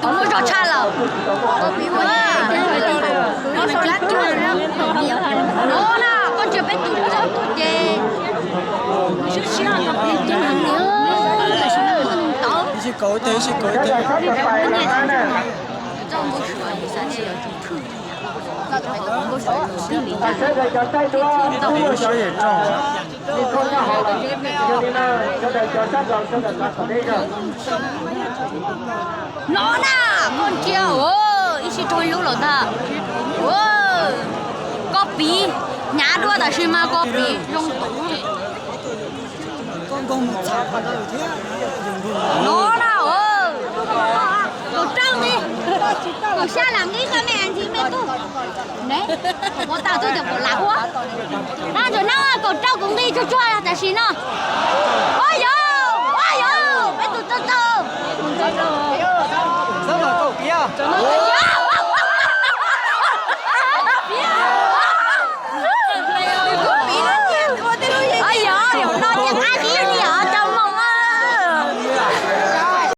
Tus muaj zog tshaj lawm. No na, koj ntsia peb tus muaj zog tus ces. No na, koj ntsia, ib sij raug ib lub lawm ntag. Koj piv, hnyav dua tab sis mas koj piv zoo tus. No na, kaum rau nqi, kaum xya lam nqi koj me ntsis me tub. Ne, ua tau tub tias kaum lam ua. Tab ntawm no kaum rau kuv nqi tsuag tsuag tab sis no. Ua yog, ua yog, peb tus txawj txawj.